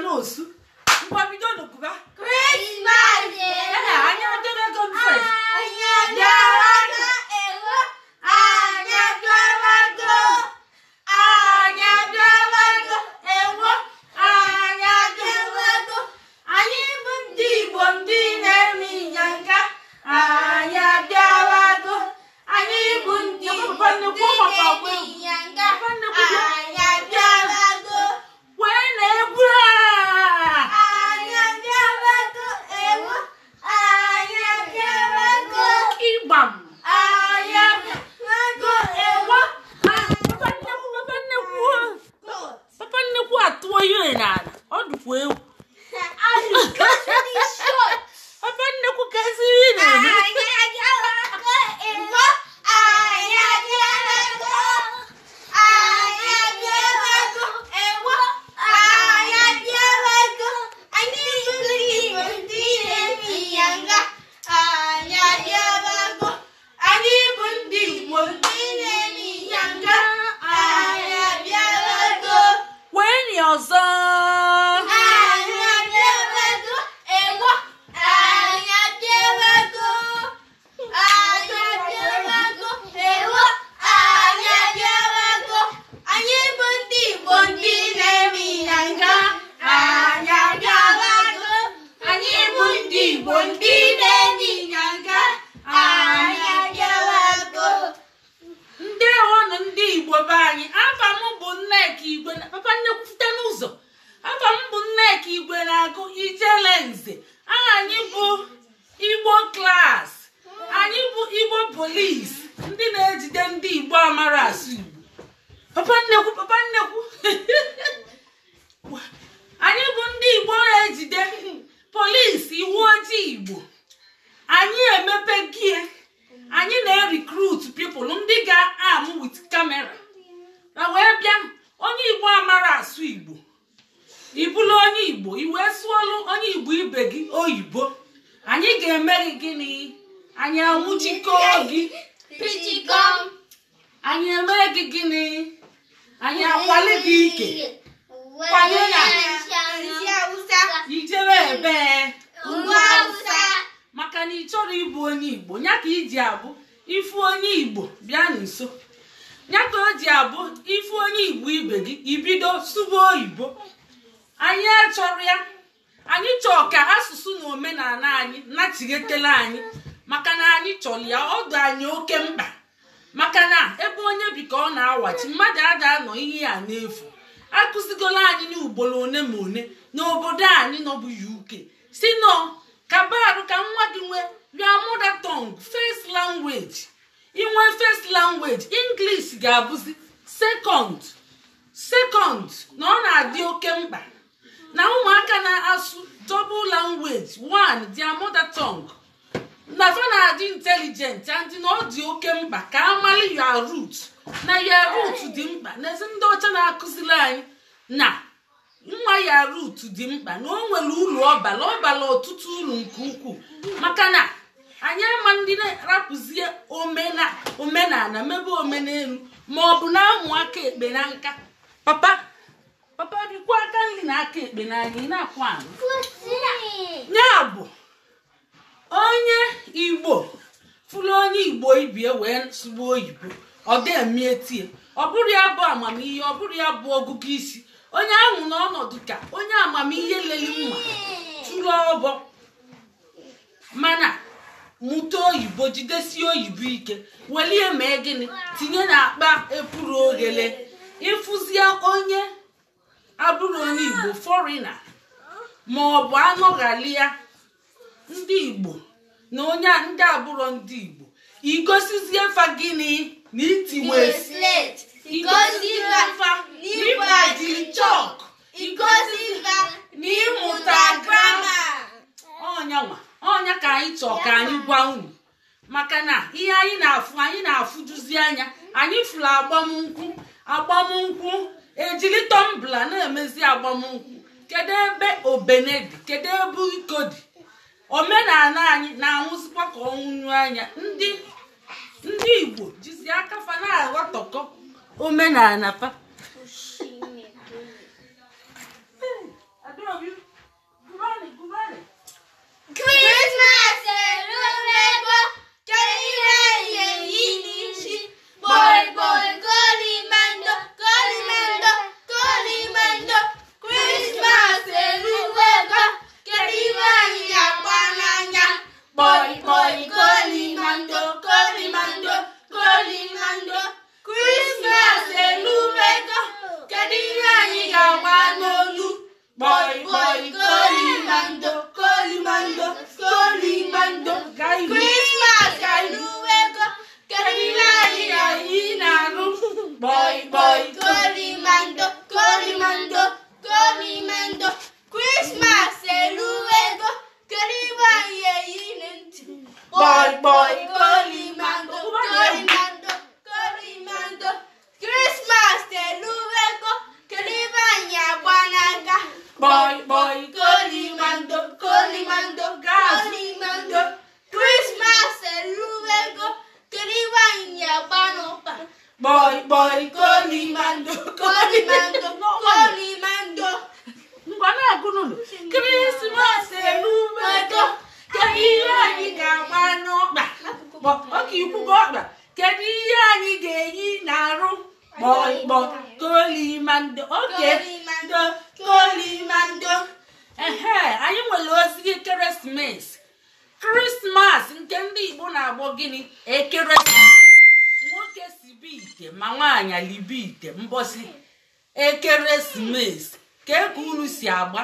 n'osu. Ngwa bido n'okuba. Christmas. Anyị adịrego mfe. Anyị abịawago ewo. Anyị abịawago. Anyị abịawago ewo. Anyị abịawago. Anyị bụ ndị Igbo ndị na-eme ịnyanga. Anyị abịawago. Anyị bụ ndị Igbo ndị na-eme ịnyanga. Anyị abịawago. Kwee na egwu a. Anyị abịawago ewo. Anyị abịawago. Ịgbam. Anyị abịawago ewo. Papa nnekwu atụọ ihe n'ala. Ọ dịkwa egwu. Papa nnekwu ka ezi ihe na-eme. Anyị abịawago ewo. Anyị abịawago. Anyị abịawago ewo. Anyị abịawago. Anyị bụ ndị Igbo ndị na-eme ịnyanga. Anyị abịawago. Anyị bụ ndị Igbo ndị na-eme ịnyanga. Anyị abịawago. Kwee ọzọ. Anyị abịawago ewo. Anyị abịawago. Anyị abịawago ewo. Anyị abịawago. Anyị bụ ndị Igbo ndị na-eme ịnyanga. Anyị abịawago. Anyị bụ ndị Igbo ndị na-eme ịnyanga. Anyị abịawago. Ndewonụ ndị Igbo be anyị. Afa m bụ Nneka Igwe. Papa nnekwu site n'ụzọ. Afa m bụ Nneka Igwe na-agụ Ijele Nze. Anyị bụ Igbo class. Anyị bụ Igbo police. Ndị na-ejide ndị Igbo amara asụ Igbo. Papa nnekwu, papa nnekwu. Anyị bụ ndị Igbo na-ejide polisi iwu ojii Igbo. Anyị emepe gie. Anyị na-recruit people ndị ga-amụ with camera. Na wee bịa onye Igbo amara asụ Igbo. Ị bụrụ onye Igbo, i wee sụọlụ onye Igbo ibe gị oyibo. Anyị ga-eme gị gịnị? Anyị anwụchikọọ gị. Pichikom. Anyị eme gị gịnị? Anyị akwali gị ike. Kwanye na Nsị Awụsa. Ijebe ebe. Ugwu Awụsa. Maka na ị chọrọ ịbụ onye Igbo, ya ka iji abụ ifu onye Igbo bịa nso. Ya ka o ji abụ ifu onye Igbo ibe gị ibido sụba oyibo. Anyị achọrọ ya. Anyị chọọ ka asụsụ na omenala anyị nachighetela anyị, maka na anyị chọrọ ya, ọ dị anyị oke mkpa. Maka na ebe onye bi ka ọ na-awachi, mmadụ ada anọ ihe ya n'efu. Akụzigola anyị n'ugboro one ma one n'obodo anyị nọbụ UK. Si nọ kabarụ ka nwa gị nwee your mother tongue, first language. Inwe first language, English ga-abụzi second. Second na ọ na-adị oke mkpa. Na ụmụaka na-asụ double language, one their mother tongue. Na fa na-adị intelligent and na ọ dị oke mkpa ka amali your root. Na your root dị mkpa. Na ezi ndị ọcha na-akụziri anyị na nwa ya root dị mkpa, na o nwere uru ọbala, ọbala ọtụtụ uru nke ukwuu. Maka na anyị ama ndị na-rapụzie omenala mebe omenelu ma ọ bụ na-amụ aka ekpe na nka. Papa, papa bikwa aka nri na aka ekpe n'anya ị na-akwa anụ. Ya bụ onye Igbo fụrụ onye Igbo ibie wee sụgbuo oyibo, ọ ga-emie tie. Ọ bụrụ ya bụ amamihe, ọ bụrụ ya bụ ọgụgụ isi. Onye ahụ n'ọnọdụ ka onye amamihe leli mma tụrụ ọbọ. Mana mụta oyibo, jidesie oyibo ike, welie mee gịnị, tinye n'akpa epuru oghele. Ịfụzie onye abụrụ onye Igbo fọrịna ma ọ bụ anọghalịa ndị Igbo na onye ndị abụrụ ndị Igbo, igosizie fa gịnị na itiwe Slate. Igosizie fa na ịgbaji chalk, Igosi fa na ịmụta grammar. Ọnyanwa ọnya ka anyị chọọ ka anyị gwa unu. Maka na ihe anyị na-afụ, anyị na-afụjuzi anya. Anyị fụrụ agbamnkwụ, agbamnkwụ ejiri tọmbla na-emezi agbamnkwụ. Kedu ebe obene dị? Kedu ebe iko dị? Omenala anyị na-anwụzikwa ka ọnwụnyu anya. Ndị Igbo jizi aka fa na-aghọtọkọ omenala fa. Kolimando, kolimando, kolimando. Gaa ihu. Krismas eluwego, kedu ihe anyị anyị na-arụ? Gbọi gbọi. Kolimando, kolimando, kolimando. Krismas eluwego, kedu ihe anyị eyi na ntị? Gbọi gbọi. Kolimando, kolimando, kolimando. Krismas eluwego, kedu ihe anyị agba n'aka? Gbọi gbọi. Kolimando, kolimando, Gaa azụ. kolimando. Krismas eluwego, kedu ihe anyị agba n'ụkpa? Gbọi gbọi kolimando. Kolimando, kolimando. Ngwa na-agụ n'ụlọ. Krismas eluwego, kedu ihe anyị ga-agba n'ọkpa? Ọka ikwugo ọkpa. Kedu ihe anyị ga-eyi n'arụ? Gbọi gbọi kolimando. Oke. Kolimando, kolimando. Ehe, anyị nwere ozi ekeresimesi. Krismas nke ndị Igbo na-agbọ gịnị? Ekeresimesi. Nwoke sibe ite ma nwaanyị libe ite mbọsị ekeresimesi. Kee ka unu si agba?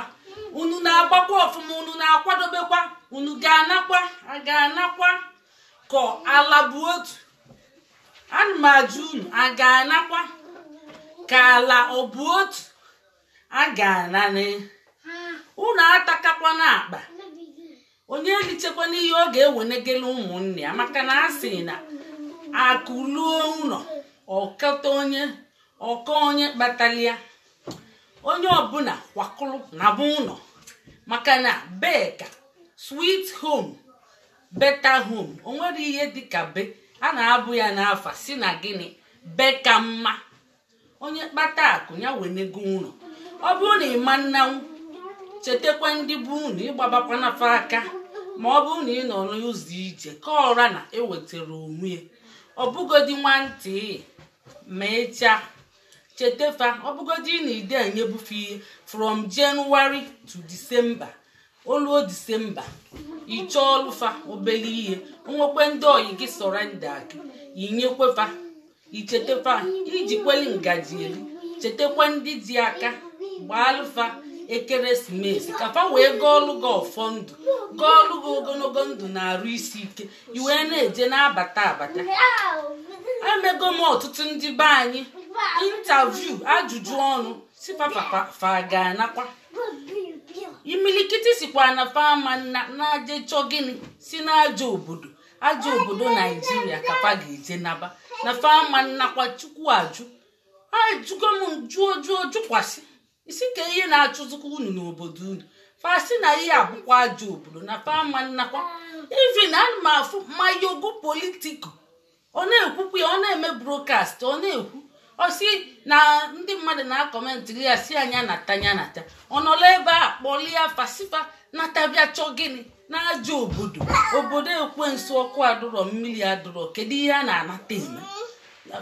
Unu na-agbakwa ọfụma? Unu na-akwadobekwa? Unu ga-anakwa? A ga-anakwa ka ala bụ otu? Ana m ajụ unu, a ga-anakwa ka ala ọ bụ otu? A ga-ananị. Unu atakakwana akpa. Onye elichekwana ihe ọ ga-ewenegele ụmụnne ya, maka na a sị na akụ luo ụlọ ọkọta onye ọkọ onye kpatalịa. Onye ọbụla kwakụrụ na bụ ụlọ, maka na bee ka sweet home better home. O nwere ihe dịka be a na-abụ ya n'afa si na gịnị be ka mma. Onye kpata akụ ya wenego ụlọ. Ọ bụrụ na ịma nnanwụ, chetakwa ndị bụ unu, ịgbabakwa aka. Ma ọ bụrụ na ị nọ n'ụzọ ije ka ọra na ewetara onwe ya, ọ bụgodi nwantị ma ịcha chetefa. Ọ bụgodi na ide enyebufe ihe from January to December, oluo December ịchọọlụfa obele ihe. Nwekwe ndị oyi gị surrender gị, inyekwefa, ichetefa, ijikweli ngaji elu chetakwa ndị ji aka gbaalụfa ekeresimesi, ka fa wee gọọlụ gị ọfọ ndụ, gọọlụ gị ogologo ndụ na arụ isi ike, i wee na-eje na-abata abata. Emego m ọtụtụ ndị be anyị interview, ajụjụ ọnụ, si fa ga-anakwa. Imilikiti sikwa na fama na-aje chọ gịnị si n'ajọ obodo, ajọ obodo Naijiria ka fa ga-eje naba na fama nnakwa. Chukwu ajụ ajụgo m jụọ jụọ jụkwasị isi ka ihe na-achụzikwa unu n'obodo unu. Fasị na ihe abụkwa ajọ obodo na fama nnakwa. Even ana m afụ Mayogu Politico, ọ na-ekwukwu ya, ọ na-eme broadcast, ọ na-ekwu, ọ sị na ndị mmadụ na-acommentịrị ya si anya nata ya nata. Ọ nọrọ ebe a kpọlie afa sifa natabịa chọọ gịnị n'ajọ obodo, obodo ekwensu, ọkụ adụrọ, mmiri adụrọ. Kedu ihe a na-anata eme?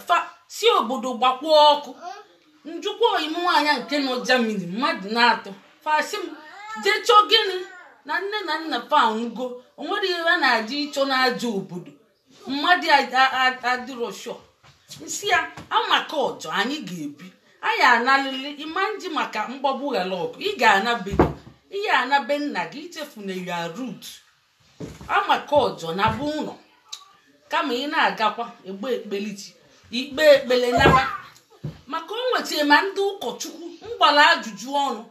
Fa si obodo gbakwa ọkụ. Njukwa oyim nwaanyị nke nọ Germany, mmadụ na-atọ fasị m jee chọọ gịnị na nne na nna fa anwụgo. O nwere ihe a na-aja ịchọ n'ajọ obodo mmadụ adịrọ sure. Nsị ya amaka ọjọ anyị ga-ebi, anyị analili ịma nji maka mgbagbu ghara ọgụ. Ị ga-ana be gị, ihe ana be nna gị, ichefuna ya root. Amaka ọjọ na bụ ụlọ kama ị na-agakwa egbe ekpelichi ikpe ekpele naba. Maka o nwetara ma ndị ụkọchukwu mgbara ajụjụ ọnụ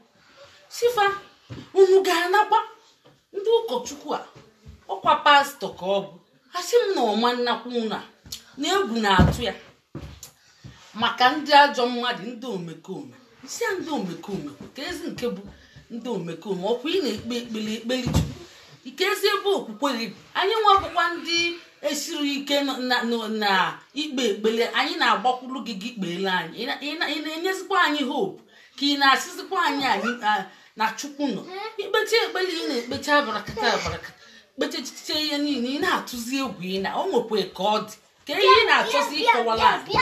sifa unu ga-anakwa. Ndị ụkọchukwu a ọkwa pastọ ka ọ bụ, asị m na ọma nnakwa unu a na egwu na-atụ ya maka ndị ajọ mmadụ, ndị omekome. Isi ya ndị omekome ka ezi nke bụ ndị omekome ọkwa ị na-ekpe ekpele ekpeli Chukwu ike ezi ebe okwukwe gị. Anyị nwabụkwa ndị esiri ike na ikpe ekpele anyị na-agbakwuru gị, gị kpeele anyị. Ị na-enyezikwa anyị hope ka ị na-asịzikwa anyị anyị na Chukwu nọ. Ikpecha ekpele ị na-ekpecha abarakata abarakata, kpechachiche ihe niile ị na-atụzi egwu, ị na o nwekwa ka ọ dị ka ihe ị na-achọzi ịkọwara anyị.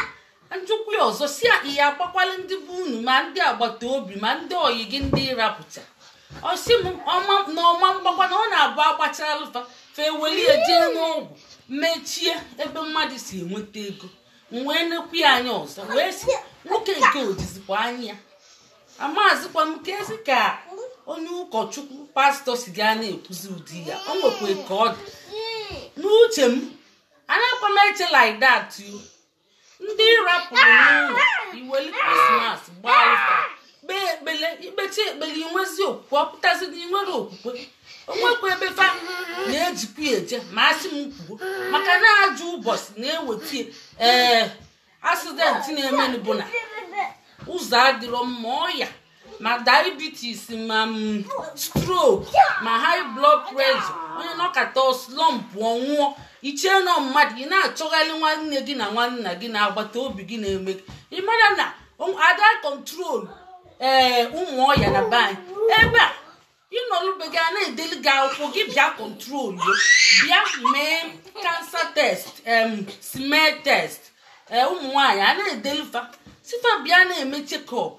Njukwu ya ọzọ si ihe agbakwala ndị bụ unu ma ndị agbata obi ma ndị oyi gị ndị ịrapụcha. Ọsị m na ọma mgbakwa na ọ na-abụ agbacha alụfa fa ewelie jee n'ọgwụ mechie ebe mmadụ si enweta ego. M wee nekwu ya anya ọzọ wee sị nwoke nke ojizikwa anya ya amazikwa m ka ezi ka Onye ụkọchukwu, pastọ si gaa na-ekwuzi ụdị ya, o nwekwa ka ọ dị n'uche m. Anakwa m eche like that o. Ndị rapụrụ n'ụlọ, iweli Krismas gbaa ụka, kpee ekpele, ikpechi ekpele, inwezi okwukwe, ọpụtazi na inwere okwukwe. Onwekwa ebe fa na-ejikwa eje. Ma asị m kwuo, maka na ajọ ụbọchị na-eweta accident na-emenụ bụ na ụzọ adịrọ mma, ọya ma diabetes, ma stroke, ma high blood pressure. Onye nọkata slump, ọnwụọ. Ichie nọ mmadụ, ị na-achọgharị nwanne gị na nwanna gị na agbata obi gị na-eme gị. Ị mara na ada control ụmụ ọya na be anyị ebe a ịnọlụbeghị, a na-edeli gị akwụkwọ gị bịa control, bịa mee cancer test, smear test. Ụmụ nwaanyị a na-edelifa sifa bịa na-eme check-up.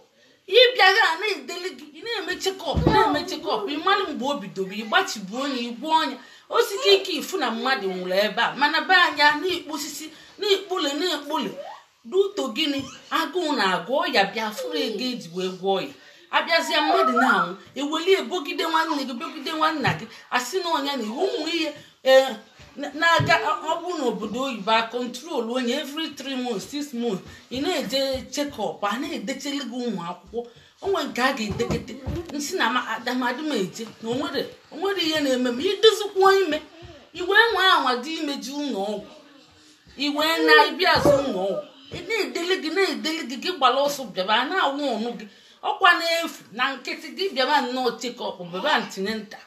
Ịbịaghị, a na-edeli gị, ị na-eme check-up, na-eme check-up. Ịmalụ mgbe o bidoro, ịgbachibu onye igbu ọnya osike ike, ifu na mmadụ nwụrụ ebe a. Mana be anyị a na-ekpo osisi, na-ekpole, na-ekpole duto. Gịnị? Agụụ na-agụ, ọya bịa, fụrụ ego eji wee gwọọ ya. Abịazịa, mmadụ na-anwụ, eweli ebogide nwanne gị, bogide nwanna gị, asị na ọnya na iwu. Ụmụ ihe ee na-aga, ọ bụ n'obodo oyibo, a control onye every 3 months, 6 months, ị na-eje check-up, a na-edecheli gị ụmụ akwụkwọ onwe nke a ga-edekete nsị na adamadụ eje na onwere ihe na-eme. Ma idozikwa ime, iwee nwee anwa dị imeji ụlọ ọgwụ, iwee na ịbịa azụ ụlọ ọgwụ, ị na-edeli gị, na-edeli gị, gị gbara ọsọ bịaba, a na-awụ ọnụ gị ọkwa na-efu na nkịtị. Gị bịaba nnọọ check-up, bịaba antenatal,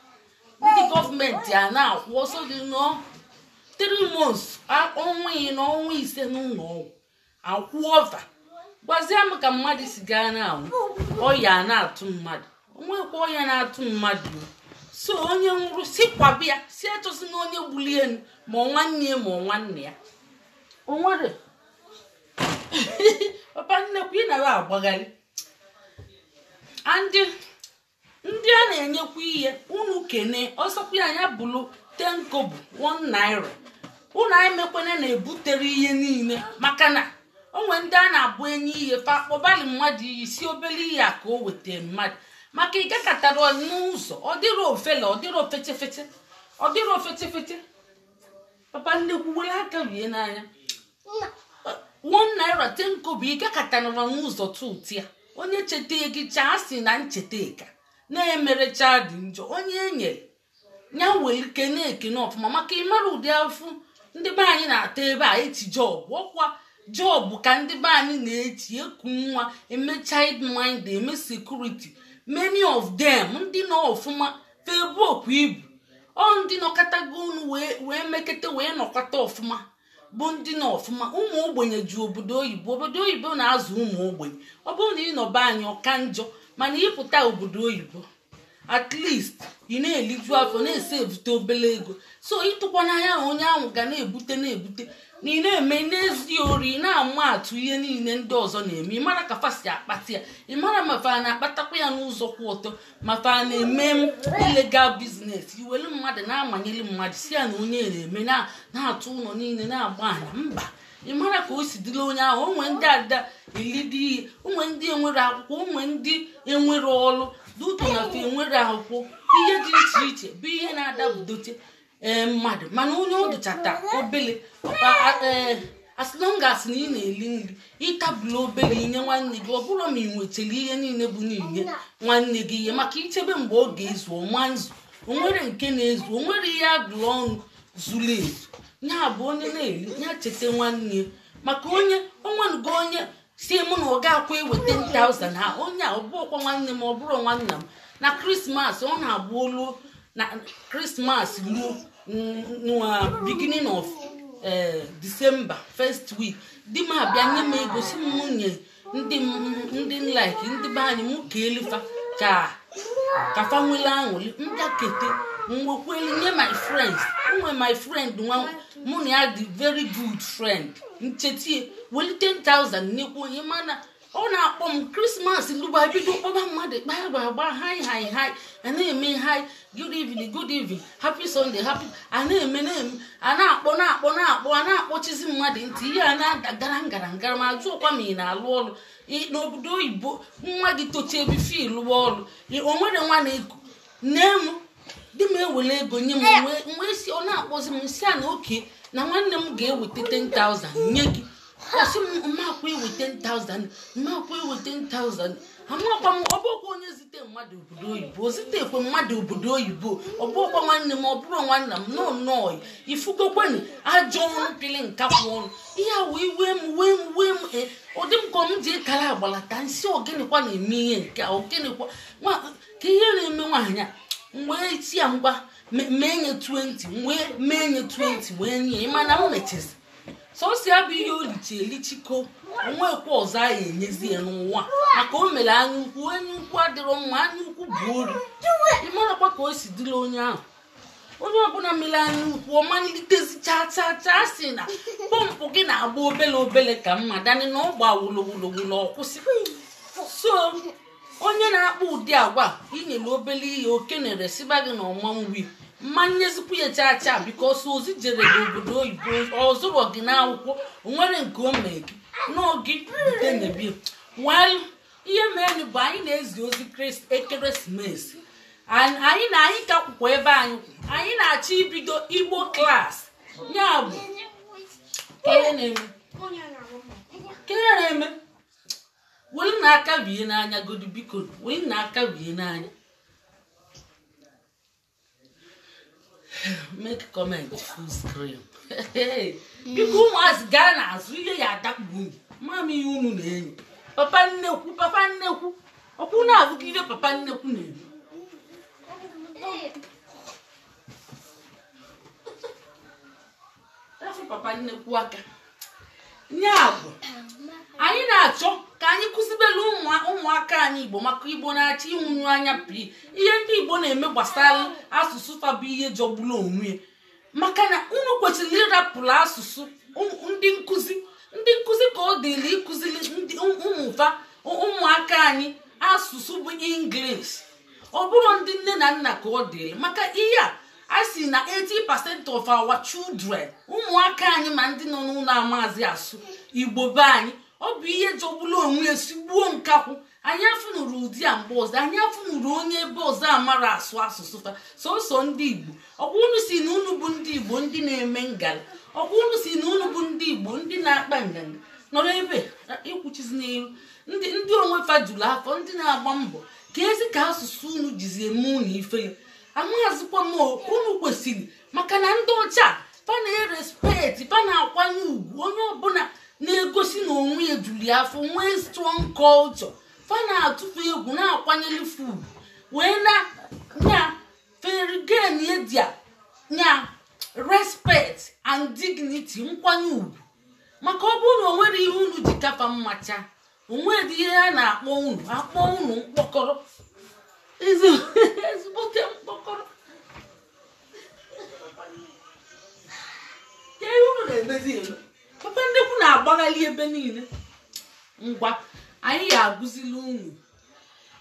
ndị gọọmenti a na-akwụ ọsọ gị nọọ 3 months, ọnwa 4, ọnwa 5 n'ụlọ ọgwụ, akwụ ọva. Gwazie m ka mmadụ si gaa na-anwụ, ọya na-atụ mmadụ, onwekwa ọya na-atụ mmadụ. So onye nwụrụ, si kwabịa, si echọsi na onye gbulie elu, ma ọ nwanne ya ma ọ nwanne ya onwere. Papa nnekwu, ị nara agbagharị. Ndị ndị a na-enyekwa ihe unu kene ọsọkwa ya, anya bụlụ 10 kobo, 1 naira, unu emekwana na-ebutere ihe niile, maka na onwe ndị a na-abụ enye ihe, fa kpọbalị mmadụ iyi, si obere ihe a ka o weta mmadụ, maka ị gakọtara n'ụzọ, ọ dịrị ofele, ọ dịrị ofechefeche, ọ dịrị ofechefeche. Papa nnekwu, were aka rie n'anya 1 naira, 10 kobo, ị gakọtara n'ụzọ tụtụ ya. Onye cheta gị chaa si na ncheta ka na-emerecha dị njọ. Onye enyere ya were ike na-ekene ọfụma, maka ịmara ụdị afụ ndị be anyị na-ata ebe a echi job. Ọkwa job ka ndị be anyị na-echi eku nwa, eme child mind, eme security. Many of them, ndị nọ ọfụma febu okwu ibu ọ ndị nọkọtago unu wee mekete wee nọkọta ọfụma bụ ndị nọ ọfụma. Ụmụ ogbenye ju obodo oyibo. Obodo oyibo na-azụ ụmụ ogbenye. Ọ bụrụ na ị nọba anyị, ọka njọ, mana ịpụta obodo oyibo, at least ị na-eliju afọ, na-ese ebute obele ego. So ịtụkwa n'anya na onye ahụ ga na-ebute na-ebute na ị na-eme n'ezi ori, ị na-ama atụ ihe niile ndị ọzọ na-eme. Ị mara ka fa si akpata ya, ị mara ma fa na-akpatakwa ya n'ụzọ kwụ ọtọ, ma fa na-eme illegal business. Iwelu mmadụ na-amanyeli mmadụ, si ya na onye na-eme na-atụ ụlọ niile na-agba ana mba. Ị mara ka o si dịla onye ahụ. Onwe ndị ada elidi ihe, onwe ndị enwere akwụkwọ, onwe ndị enwere ọrụ duto na fe enwere akwụkwọ, ihe dị iche iche bụ ihe na-adabudote ee mmadụ. Mana onye ọ dụchata obele, ee, as long as na ị na-eli nri, ịtabụla obere inye nwanne gị. Ọ bụrụ ma ị nwetara ihe niile bụ n'inye nwanne gị ihe, maka ichebe mgbe ọ ga-ezu ọma nzu, onwere nke na-ezu, onwere ihe agụrụ ọnụ zuru ezu. Ya bụ, onye na-eri ya cheta nwanne ya, maka onye onwenugo onye si mụ na ọ ga-akwa eweta 10,000 ha, onye a ọ bụrụkwa nwanne m, ọ bụrụ nwanna m. Na Krismas, ọ na-abụ olu na Krismas ruo na beginning of December first week, di m abịa nye m ego, si m nye ndị ndị like ndị be anyị, mụ ka elifa ka fa nwere aṅụrị. Mbịa kete nwekwelu nye my friends. Nwe my friend nwa mụ na ya dị very good friend, nchetie weli 10,000 nyekwa onye. Mana Ọ na-akpọ m Krismas lugba bido kpọba mmadụ kpaa agba hi hi hi, a na-eme hi, good evening, good evening, happy Sunday, happy, a na-eme na-eme, a na-akpọ na-akpọ na-akpọ, a na-akpọchizi mmadụ ntị, ihe a na-ada gara ngara ngara. Ma jụọkwa ma ị na-alụ ọrụ n'obodo oyibo, nwa gị tochie ebe ife ịlụwa ọrụ, o nwere nwa na-eku nne m di m ewere ego nye m wee si ọ na-akpọzi m si a na oke na nwanne m ga-eweta 10,000 nye gị. Ọsị m mmakwa ewe 10,000, mmakwa ewe 10,000. Amakwa m ọ bụkwa onye zite mmadụ obodo oyibo, zitekwe mmadụ obodo oyibo, ọ bụkwa nwanne m, ọ bụrụ nwanna m, nọ nnọọ ifugokweni ajọ ọnụ pịlị nkakwụ ọnụ ihe a wee wee m wee m wee m. Ụdị m ka m ji ekara agbalata nsị ogịnịkwa na-eme ihe nke ogịnịkwa ka ihe na-eme nwaanyị a. Wee si ya ngwa mee nye 20, wee mee nye 20 wee nye mana m mechezi sọsọ ya bụ ihe olichi elichiko onwekwa ọzọ a enyezi ya n'ụwa maka o mere anya ukwu. Anya ukwu adịrọ mma, anya ukwu bụ ori. Ịmarakwa ka o si dịrị onye ahụ, onye ọbụla mere anya ukwu ọmalitezi chaa chaa chaa si na pọmpụ gị na-agba obele obele ka mma dani na ọ gba wulowulowulo ọkwụsị. So onye na-akpọ ụdị agwa inyere obele ihe oke na-eresiba gị na ọma nwi mmanyezikwu ya chaa chaa bikos ozi jere gị obodo oyibo, ọ zụrọ gị n'akwụkwọ, onwere nke o mee gị n'oge bute nyebie. Well, ihe mere bụ anyị na-ezi ozi ekeresimesi, anyị na anyị ka kwụkwa ebe anyị kwụ, anyị na-achọ ibido Igbo klaasị. Ya bụ ka ihe na-eme were na aka bie n'anya godi biko, were na aka bie n'anya. Make comment full screen. Biko ụmụazị gaa n'azụ ihe ya adakpu unu, mama ihe unu na-enyi papa nnekwu, papa nnekwu ọkwụ na-abụghị ihe papa nnekwu na-eme. Afọ papa nnekwu aka. Ya bụ anyị na-achọ ka anyị kụzibelu ụmụaka anyị Igbo maka Igbo na-achọ ịnwụnyu anya pii. Ihe ndị Igbo na-eme gbasara asụsụ fa bụ ihe jọgburu onwe ya, maka na unu kwesịrị ịrapụrụ asụsụ ndị nkụzi ka ọ dịrị ịkụziri ndị ụmụfa ụmụaka anyị asụsụ bụ English, ọ bụrụ ndị nne na nna ka ọ dịrị. Maka ihe a sị na 80% of our children, ụmụaka anyị ma ndị nọ n'ụlọ amazi asụ Igbo be anyị, ọ bụ ihe jọgburu onwe ya sigbuo nkakwụ. Anyị afụnụrụ ụdị a mgbe ọzọ, anyị afụnụrụ onye ebe ọzọ amara asụ asụsụ fa sọsọ ndị Igbo. Ọkwa unu si na unu bụ ndị Igbo ndị na-eme ngala, ọkwa unu si na unu bụ ndị Igbo ndị na-akpa nganga nọrọ ebe ịkwụchizi n'elu, ndị onwe fa juru afọ, ndị na-agba mbọ ka ezi ka asụsụ unu jizi eme unu ifele. Amazịkwa m unu kwesịrị, maka na ndị ọcha fa na-erespekt, fa na-akwanye ugwu onye ọbụla na-egosi na onwe ya juru ya afọ, nwee strong culture, fa na-atụfu egwu na-akwanyere ugwu wee na nya ferigenia dia nya respect and dignity, nkwanye ugwu. Maka ọ bụrụ na o nwere ihe unu ji kafa mmacha, o nwere ihe a na-akpọ unu, akpọ unu mkpọkọrọ, ezigbote mkpọkọrọ. Ka ihe unu na-emezi eme, papa nnekwu na-agbaghalị ebe niile. Ngwa anyị ga-agụzili unu.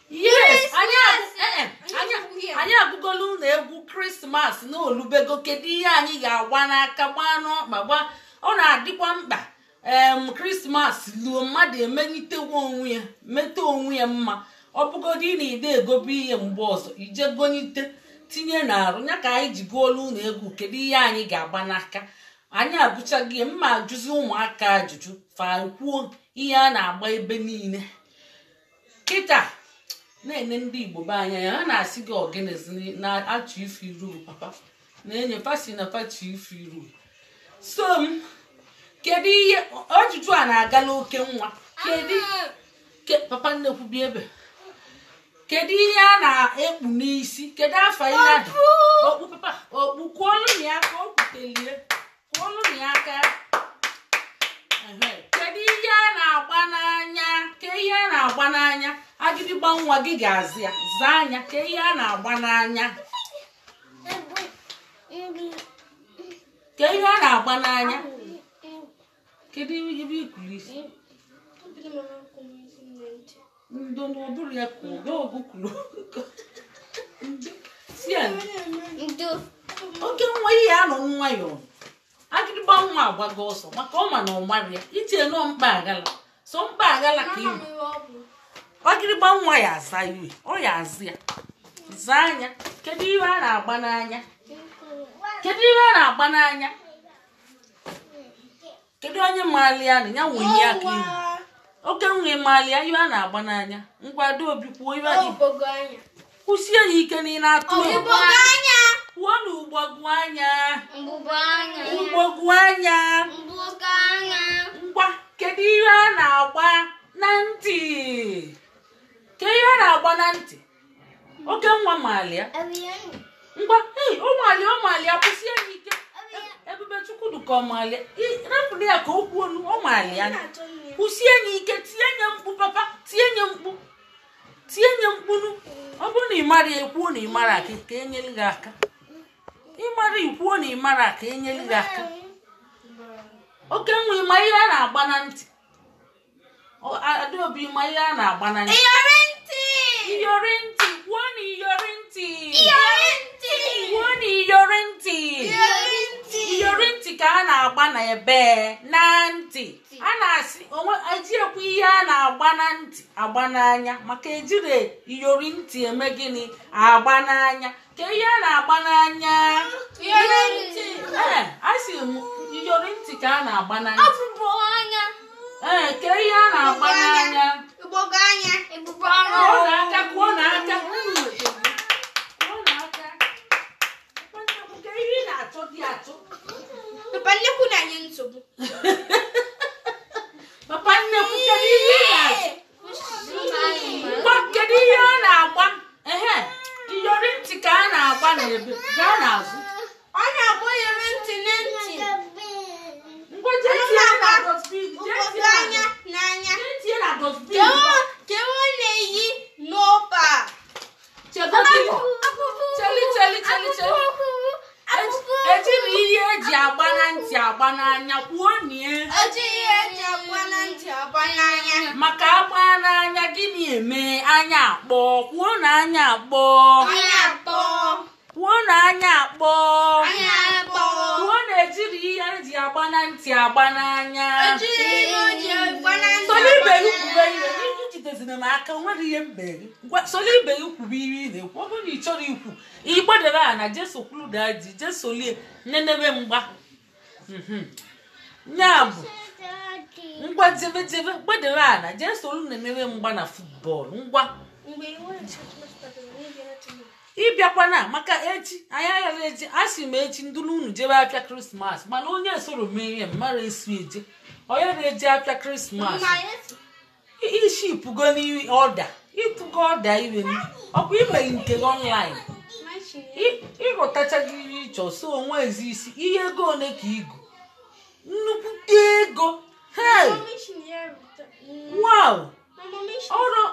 Yes, anyị agụgolu unu egwu Krismas na olubego. Kedu ihe anyị ga-agba n'aka gbaa n'ọkpa gbaa? Ọ na-adịkwa mkpa Krismas luo mmadụ emenyitewo onwe ya, mete onwe ya mma. Ọ bụgodị na ide egobe ihe mgbe ọzọ ije gonyite tinye n'arụ ya. Ka anyị ji gụọlu unu egwu kedu ihe anyị ga-agba n'aka. Anyị agụchaghị mma ajụzi ụmụaka ajụjụ fa kwuo ihe a na-agba ebe niile kịta. Na-ene ndị Igbo be anya ya, ha na-asị gị ọgịnịzi na-achọ ife iru papa na-enye fasi na fachi ife iru. So m kedu ihe ajụjụ a na-agala oke nwa? Kedu papa nnekwu bi ebe? Kedu ihe a na-ekpu n'isi? Kedu afa ihe a okpu papa okpu? Kwuolu na ya ka o kwutelie, kwuolu na ya aka. Kedu ihe a na-agba n'anya? Ke ihe a na-agba n'anya? Agịdịgba nwa gị ga-azị ya, zaa anya. Ke ihe a na-agba n'anya? Ke ihe a na-agba n'anya? Kedu ebe ikulu isi? Ndo na ọ bụrụ ya ka oge ọgụ kwuru. Si ya Ndo. Oke nwa ihe anọ nwayọọ. Agịrịgba nwa agbago ọsọ maka ọ ma na ọ mara ya. Iche nọ mkpa agala. So mkpa agala ka iwu. Agịrịgba nwa ya aza iwe. Ọ ya azụ ya. Zaa anya. Kedu ihe a na-agba n'anya? Kedu ihe a na-agba n'anya? Kedu onye maali ya na ya wenye aka iwu? Oke nwa maali ya ihe a na-agba n'anya. Ngwa Adaobi kwuo ihe kwụsie ya ike na ị na-atụ egwu. Kwuo na ugbogwu anya. Ugbogwu anya. Ngwa, kedu ihe a na-agba na ntị? Kedu ihe a na-agba na ntị? Oke nwa maali ya. Ngwa, ei, ọ maali ya, kwụsie ya ike. Ebube Chukwuduka ọ maali ya. Rapụrụ ya ka o kwuo onu, ọ maali ya. Kwụsie ya ike, tinye ya mkpu papa, tinye ya mkpu. Tinye ya mkpunu. Ọ bụrụ na ị mara ya, ekwuo na ị mara ka enyere gị aka. Ị mara ikwuo na ị mara ka enyere gị aka. Oke nwa ịma ihe a na-agba na ntị. Adaobi ịma ihe a na-agba na ntị. Iyori ntị. Iyori ntị. Kwuo na iyori ntị. Iyori ntị. Kwuo na iyori ntị. Iyori ntị. Iyori ntị ka a na-agba na ebe na ntị. A na-asị onwe eji ekwu ihe a na-agba na ntị agba n'anya maka ejiri iyori ntị eme gịnị agba n'anya. Ka ihe a na-agba n'anya. Iyori ntị. Ee, a sị m iyori ntị ka a na-agba n'anya. Ọbụbụ anya. Ee, ka ihe a na-agba n'anya. Ugbogbo anya. Ebubo anya. Kwuo n'aka, kwuo n'aka. Kwuo n'aka. Ka ihe ị na-achọ dị achọ. Papa nnekwu na-enye nsogbu. Papa nnekwu, kedu ihe ị na-achọ? Ngwa, kedu ihe a na-agba? Ehe, iyori ntị ka a na-agba n'ebe. Gaa n'azụ. Ọ na-agba iyori ntị na ntị. Ngwa, jee tinye na dustbin. Ugbogbo anya n'anya. Jee tinye na dustbin. Kewo na-eyi n'ọba. Chegodili. Cheli, cheli, cheli, cheli. Ejiri ihe eji agba na ntị agba n'anya. Kwuo nie. Eji ihe eji agba na ntị agba n'anya. Maka agba n'anya gịnị eme anya akpọọ? Kwuo na anya akpọọ. Anya akpọọ. Kwuo na anya akpọọ. Anya akpọọ. Kwuo na ejiri ihe eji agba na ntị agba n'anya. Ejiri ihe eji agba na ntị Solo agba ibe gị kwube n'anya. ihe. Ijidezina m aka, o nwere ihe mbe gị. Ngwa, solo ibe gị kwube ihe ị na-ekwu. Ọ bụrụ na ị chọrọ ikwu, ị gbadebe a na Jesu kwuru daa ji, Jesu lie nenebe mgba. Nya bụ ngwa jebe jebe gbadebe a na Jesu olu nenebe mgba na futbọọlụ. Ngwa ịbịakwana maka echi anyị aghara echi asị m echi ndụrụ unu jebe afịa Krismas mana onye soro mee ihe mara esu eje onye na-eje afịa Krismas ishipụgo n'ọda ịtụgo ọda iwe m ọkwa imeghị nke gị ọnlaịn ịghọtachaghị ihe ịchọ so onwe ezi isi ihe ego one ka igu nnukwute ego. Hey, wow, ọrụ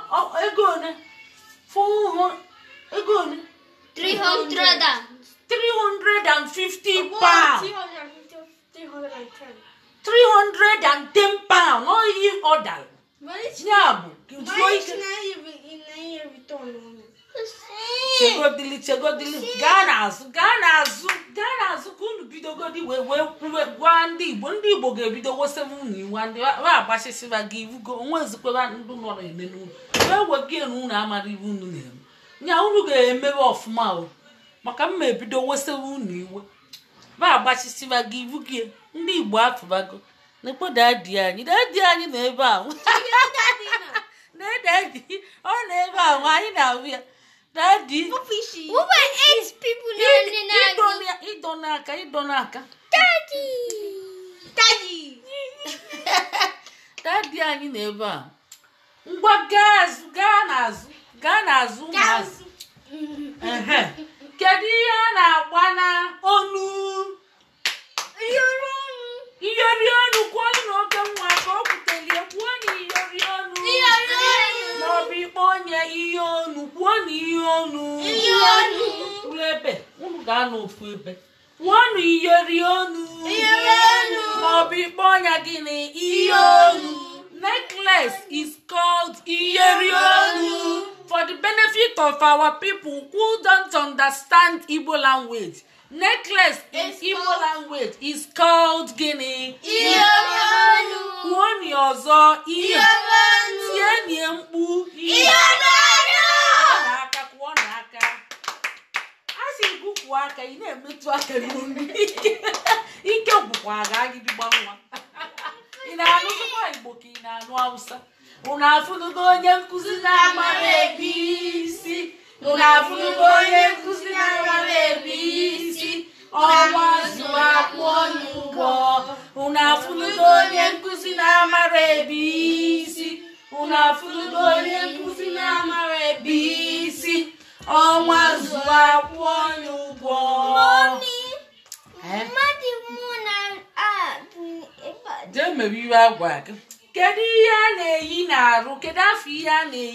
ego one fụhụ ego one 350 pounds. 310 pounds. Ọ yi ọdara ya bụ zuo ike. Chegodili, chegodili, gaa n'azụ, gaa n'azụ, gaa n'azụ ka unu bidogodi wee kwuwe gwa ndị Igbo. Ndị Igbo ga-ebido wosebe unu iwu ndị wa agbachisiba gị iwugo onwe ezikweba ndị nọ na-eme n'unu wee wege na unu amara iwu unu na-eme. Nya unu ga-emewe ọfụma o maka mma ebido wosebe unu iwe ba agbachisiba gị iwu gị. Ndị Igbo afụbago na-ekpo dadi anyị, dadi anyị nọ ebe ahụ. Na dadi ọ nọ ebe ahụ anyị na-ahụ ya. Daddy. Ịdọ n'aka, ịdọ n'aka. Daddy. Daddy. Daddy anyị nọ ebe a. Ngwa gaa azụ, gaa n'azụ, gaa n'azụ ụmụazụ. Kedu ihe a na-agba na onu? Iyori onu. Iyori onu. Kwuo na oke nwa ka o kwutelie. Kwuo na iyori onu. Iyori onu. Maọbụ ikpọ onye ihe onu. Kwuo na ihe onu. Ihe onu. Kwuru ebe unu ga-anọ ofu ebe. Kwuo na iyori onu. Iyori onu. Maọbụ ikpọ ọnya gịnị? Ihe onu. Necklace. Necklace is called iyeri olu. For the benefit of our people who don't understand Igbo language, necklace in It's Igbo called- language is called gịnị? Iyeri olu. Kwuo ọzọ, ihe. Iyeri olu. Tienie mkpu. Ihe. Iyeri olu. N'aka, kwụọ n'aka. A sị gị kwụọ aka, ị na-emetụ aka n'olu. Ike ike gwụkwa ga agịdịgba nwa. Ị na-anụzikwa Igbo ka ị na-anụ Hausa? Unu afụnugo onye nkụzi na-amara ebe isi? Unu afụnugo onye nkụzi na-amara ebe isi? Ọnwa zụrụ akwụ onye ụgwọ. Unu afụnugo onye nkụzi na-amara ebe isi? Unu afụnugo onye nkụzi na-amara ebe isi? Ọnwa zụrụ akwụ onye ụgwọ. Mommy, Eh? mmadụ mụ na Jee mere iwe agwa gị. Kedu ihe a na-eyi n'arụ? Kedu afọ ihe a na-eyi?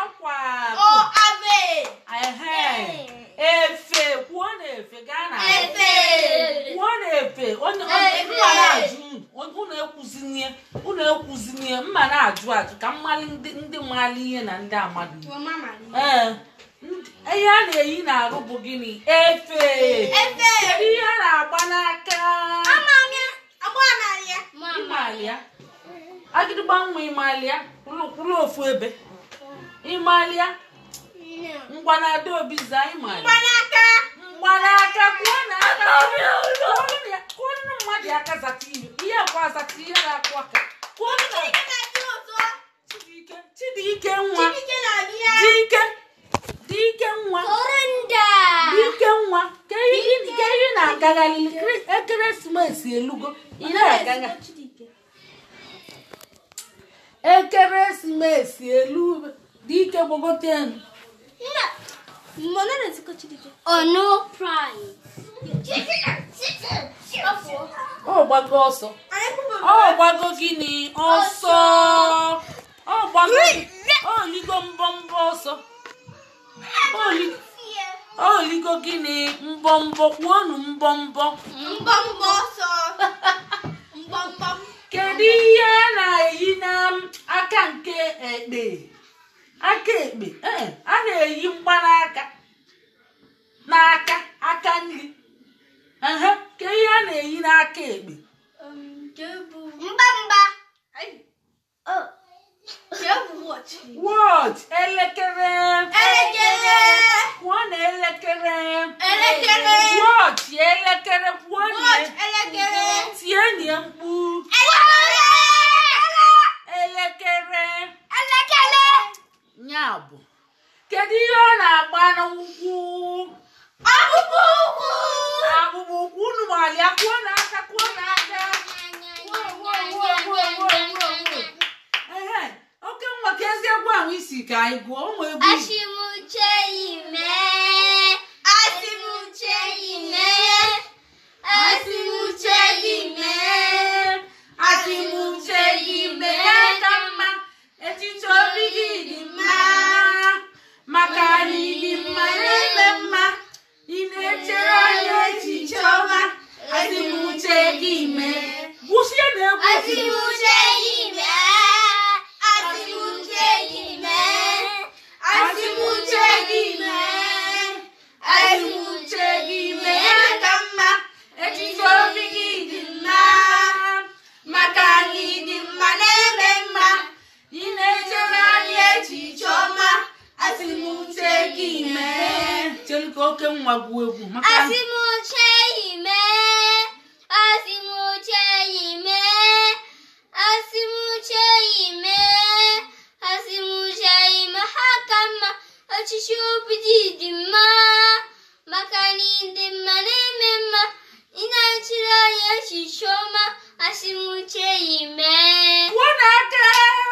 Akwa. O ave. Ehe. Efe. Kwuo na efe gaa na. Efe. Kwuo na efe. Onye Efe. mma na-ajụ unu. Unu ekwuzinie. Unu ekwuzinie. Mma na-ajụ ajụ ka mmalị ndị mmalị ihe na ndị amadụ. Ee. Ihe a na-eyi n'arụ bụ gịnị? Efe. Efe. Kedu ihe a na-agba n'aka? Ịmalịa. Agịdịgba nwa, ịmalịa. Kwụrụ ofu ebe. Ịmalịa. Ngwa na Adaobi zaa, ịmalịa. Mgbanaka. Kwụọ n'aka. Kwụọnụ mmadụ aka zata ihe. Ihe kwa zata ihe na-akwụ aka. Kwụọnụ na Chidike. Chidike nwa. Dike. Dike nwa. Dike nwa. Ka ihe na-agagharị ekeresimesi elugo. Ị na-agagha. Ekeresimesi elu. Dike gbogote enu. Oh no, prize. Ọ gbago ọsọ. Ọ gbago gịnị? Ọsọ. Ọ gbago. Ọ ligo mbọmbọ ọsọ. Ọ ligo gịnị? Mbọmbọ. Kwuonu mbọmbọ. Mbọmbọ ọsọ. Mbọmbọ. Kedu ihe a na-eyi n'aka nke ekpe? Aka ekpe. Ee, a na-eyi mgbanaka n'aka aka nri. Ehe, ke ihe a na-eyi n'aka ekpe? Mbamba. Watch, elekere. Elekere. Kwuo na elekere. Elekere. Watch, elekere. Kwuo na. Watch, elekere. Tienie mkpu. Elekere. Elekere. Elekere. Nya bụ. Kedu ihe ọ na-agba n'ụkwụ? Akpụkpọ ụkwụ. Akpụkpọ ụkwụ. Unu malịa. Kwuo n'aka, kwuo n'aka. Ehe, oke nwa, ka ezi egwu ahụ isi ka anyị gụọ ụmụ egwu. Asị m uche ime. Asị m uche ime. Asị m uche ime. Asị m uche ime ka mma. Echiche obi gị dị mma. Maka na ị dị mma na-eme mma. Ị na-echere anyị echiche ọma. Asị m uche gị mee. Gwụsie na egwu. Asị m uche ime. Asị m uche ime. Asị m uche gị mee. Asị m uche gị mee ka mma. Echiche obi gị dị mma. Maka na ị dị mma na-eme mma. Ị na-echere anyị echiche ọma. Asị m uche gị mee. Chelu ka oke nwa gụọ egwu maka Asị m uche ime. Asị m uche ime. Asị m uche ime. Asị m uche ime ha ka mma. Ọchịchị obi dị dị mma. Maka na ị dị mma na-eme mma. Ị na-echere anyị echiche ọma. Asị m uche ime. Kwuo n'aka.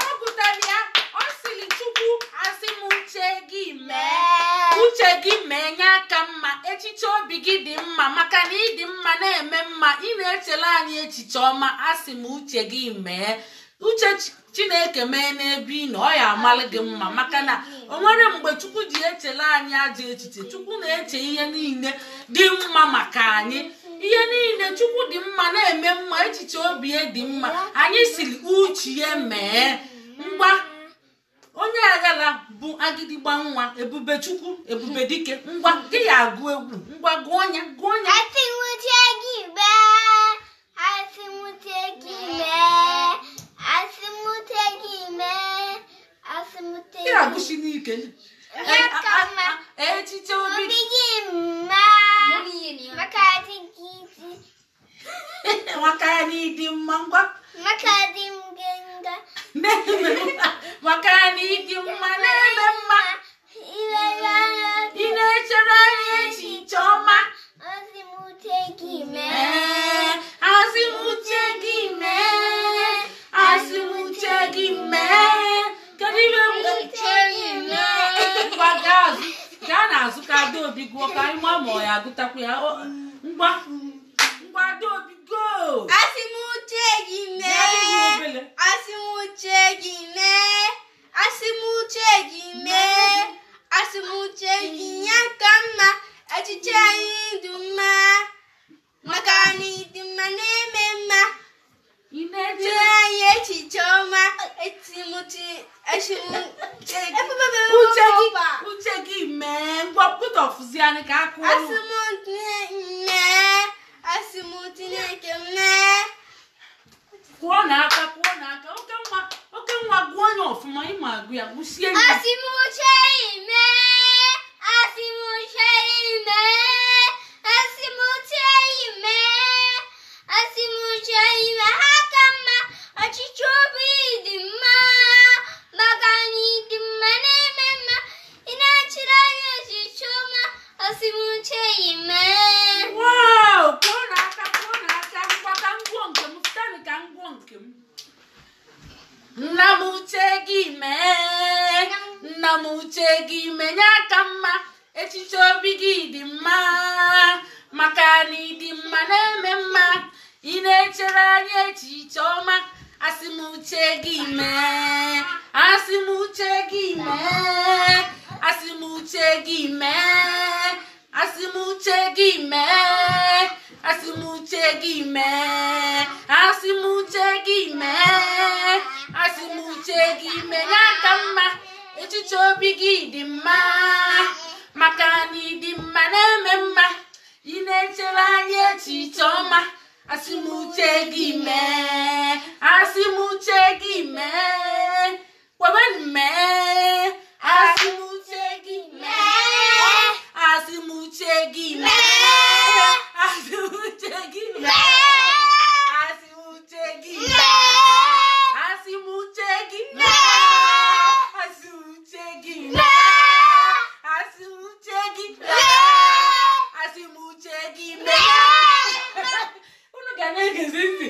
Ọ gụtara ya. Ọ sịrị Chukwu, asị m uche gị mee. Uche gị mee nye aka mma. Echiche obi gị dị mma. Maka na ị dị mma na-eme mma. Ị na-echere anyị echiche ọma. Asị m uche gị mee. Uche Chineke mee n'ebe ị nọ, ọ ya amalị gị mma. Maka na o nwere mgbe Chukwu ji echere anyị ajọ echiche. Chukwu na-eche ihe niile dị mma maka anyị. Ihe niile Chukwu dị mma na-eme mma, echiche obi ya dị mma. Anyị siri uche mee. Ngwa, onye aghara bụ agịdịgba nwa ebube Chukwu, ebube dike. Ngwa, gị ya agụ egwu. Ngwa, gụọ ya, gụọ ya. Asị m uche gị mee, asị m uche gị mee, asị m uche gị mee, asị m uche Ị na-agụsi n'ike. Ya ka mma. Echiche obi Obi gị mma, maka dị gị dị, maka ya na ịdị mma. Ngwa, maka dị m gị nga. Na-eme mma, maka ya na ịdị mma na-eme mma. Ị na-echere anyị echiche ọma. Asị m uche gị mee. Ee, asị m uche gị mee, asị m uche gị mee. Kedu ihe bụ Uche gị mee. Ngwa, gaa azụ, gaa n'azụ ka Adaobi gụọ ka anyị maa ma ọ ya agụtakwa ya. Ngwa, ngwa, Adaobi, go. Asị m uche gị Bịa ịhụ mee. obele. Asị m uche gị mee. Asị m uche gị mee. Asị m uche gị ya ka mma. Echiche anyị dị mma. Maka na ịdị mma na-eme mma. Ị na-eche Chere anyị echiche ọma. Eti m uche esi m uche uche gị, uche gị mee. Ngwa, kwutọfụzi anyị ka a kụọ. Asị m mee. Asị m Chineke mee. Kụọ n'aka, kụọ n'aka. Oke nwa, oke nwa, gụọ ya ọfụma. Ịma agụ ya, gụsie ya. Asị m uche mee. Asị m uche mee. Asị m uche mee. Asị m uche mee. Ha ka mma. Ọchịchị obi dị mma. Maka na ịdị mma na-eme mma. Ị na-achịrị anyị echiche ọma. Asị m uche mee. Wow! Kụọ n'aka, kụọ n'aka. Ngwa, ka m gụọ nke m. Fụtanụ ka m gụọ nke m. Nna m, uche gị mee. Nna m, uche gị mee ya ka mma. Echiche obi gị dị mma. Maka na ịdị mma na-eme mma. Ị na-echere anyị echiche ọma. Asị m uche gị mee. Asị m uche gị mee. Asị m uche gị mee. Asị m uche gị mee. Asị m uche gị mee. Asị m uche gị mee. Asị m uche gị mee ya ka mma. Echiche obi gị dị mma. Maka na ịdị mma na-eme mma. Ị na-echere anyị echiche ọma. Asị m uche gị mee. Asị m uche gị mee. Kwebe mee. Asị m uche gị mee. Asị m uche gị mee. Asị m uche gị mee. Asị m uche gị mee. Asị m uche gị mee. Asị m uche gị mee. Asị m uche gị mee. Asị m uche gị mee. Unu ga na-egezi ntị.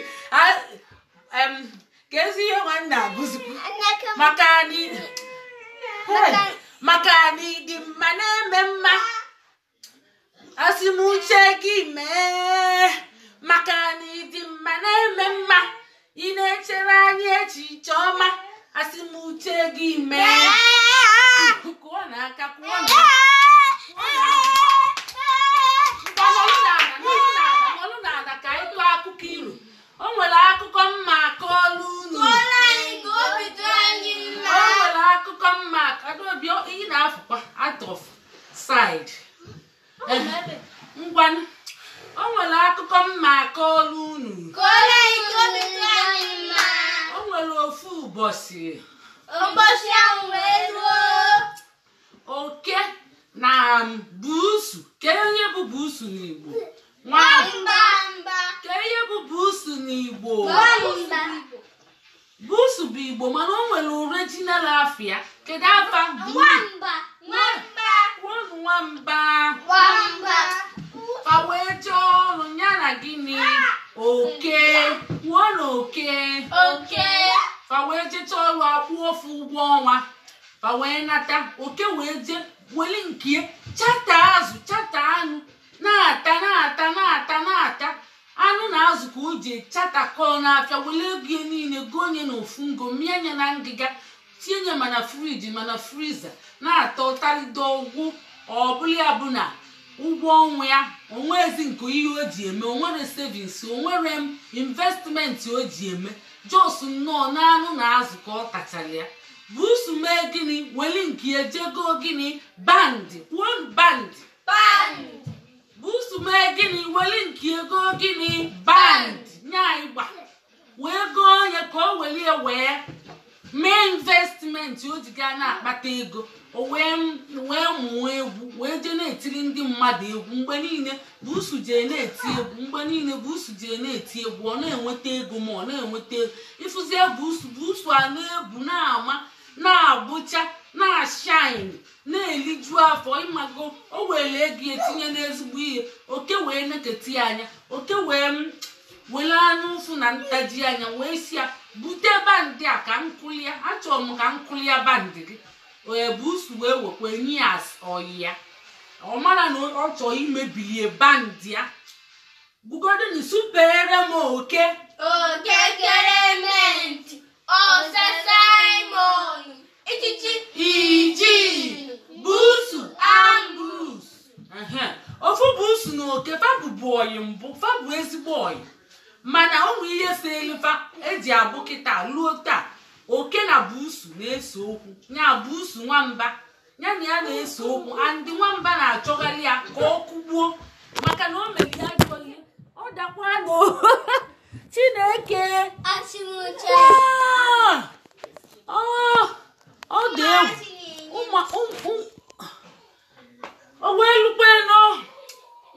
Ka ezi ihe nwanne agụzikwu. Maka anyị, maka na ịdị mma na-eme mma. Asị m uche gị mee. Maka na ịdị mma na-eme mma. Ị na-echere anyị echiche ọma. Asị m uche gị mee. Kụọ n'aka, kụọ n'aka. Ngwa, nọlụ n'ala, nọlụ n'ala, nọlụ n'ala ka anyị tụọ akụkọ ilu. O nwere akụkọ mma akọọlụ unu. Kọọrọ anyị ka obi dị anyị mma. O nwere akụkọ mma. Adaobi, ị na-afụkwa out of side. Ngwanụ, o nwere akụkọ mma akọọlụ unu. Kọọrọ anyị ka obi dị anyị mma. O nwere ofu ụbọchị, Ụbọchị ahụ wee ruo. Oke na buusu. Kedu onye bụ buusu n'Igbo? Nwamba. Mba. Kedu ihe bụ buusu n'Igbo? Nwamba. Buusu bụ Igbo, mana o nwere original afịa. Kedu afa buusu? Nwamba. Nwamba. Kwuonu nwamba. Nwamba. Fa wee jee ọrụ ya na gịnị? Oke. Kwuo na oke. Oke. Fa wee jecha ọrụ, akwụ ofu ụgwọ ọnwa. Fa wee nata. Oke wee jee weli nke chata azụ, chata anụ, na-ata, na-ata, na-ata, na-ata anụ na azụ ka o ji chatakọọ n'afịa, were ego ya niile gonye na ofu ngo, mịa ya na ngịga, tinye mana fridge, mana freezer, na-ata ụtalido ọgwụ. Ọbụla ya bụ na Ụgwọ ọnwa ya onwezi nke ihe o ji eme, onwere savings, onwere m investment o ji eme. Just nnọọ n'anụ na azụ ka ọ tachara ya. Busu mee gịnị? Weli nke ejego gịnị? Band. Kwuo band. Busu mee gịnị? Weli nke ego gịnị? Band. Nya ịgba wee goo onye ka o welie wee mee investment o ji gaa na-akpata ego. O wee mụọ egwu, wee jee na-etiri ndị mmadụ egwu mgbe niile. Busu jee na-eti egwu mgbe niile. Busu jee na-eti egwu, ọ na-enweta ego, ma ọ na-enweta ego. Ịfụzie busu, busu a na-ebu na-ama na-abụcha na-ashine na-eliju afọ. Ịmago o were ego etinye n'ezigbo ihe. Oke wee neketi anya, oke wee were anụ ụfụ na ntaji anya wee si ya bute band a ka nkụlia, achọrọ m ka nkụlia band gị. Ee, busu wee wekwa nye ya ọyị ya. Ọ mara na ọ chọrọ imebilie band ya. Bugodin supere m oke. Oke Clement, Ọsa Simon, Ichichi, Iji, busu ambrus. Ofu busu na oke fa bụbu ọyị mbụ, fa bụ ezigbo ọyị, mana ụmụ ihe si elu fa eji abụ kịta luo taa. Oke na busu na-ese okwu, ya busu nwamba ya na ya na-ese okwu, andị nwamba na-achọgharị ya ka ọ kụgbuo maka na o mere ya ajọ ihe. Ọ dakwa na Chineke. Asị m uche. Ọ dị egwu. O wee lukwe nụ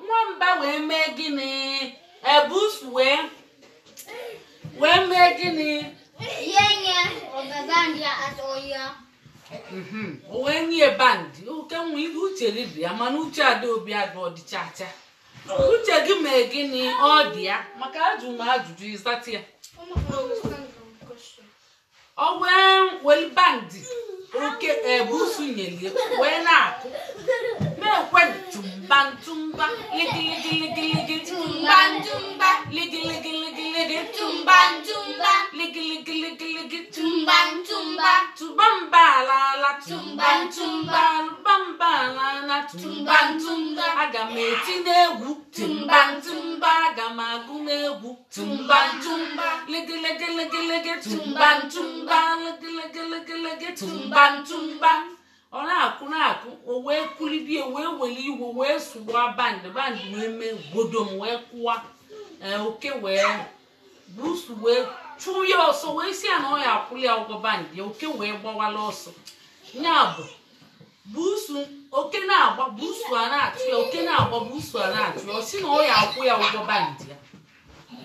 nwamba wee mee gịnị? Ebusu wee mee gịnị? Yenye ọbabandị atọ ya. O wee nye band. Oke nwa, ihe uche gị dị ya, mana uche adaobi adụ ọ dị chacha. Uche gị mee gịnị? Ọ dị ya maka ajụ m ajụjụ ịzata ya. Ọ wee weli band oke ebusu nyelie wee na-akụ na-ekwe tumba tumba ligi ligi ligi ligi, Tumba tumba, ligi ligi ligi ligi, tumba tumba, ligi ligi ligi ligi, tumba tumba, tụba mba ala Tumba tumba, tụba mba ala, tumba tumba, aga m eti n'egwu tumba tumba, aga m agụ n'egwu tumba tumba, ligi ligi ligi ligi, tumba tumba, ligi ligi ligi ligi, tumba tumba. Ọ na-akụ na-akụ, o wee kulibie, wee were igwe wee sụwa band. Band wee mee godom, wee kụwa. Ee, oke wee busu wee chụọ ya ọsọ, wee si ya na ọ ya akwụli ya ụgwọ band ya. Oke wee gbawala ọsọ. Ya bụ busu, oke na-agba, busu a na-achụ ya. Oke na-agba, busu a na-achụ ya. Ọ sị na ọ ya akwụ ya ụgwọ band ya.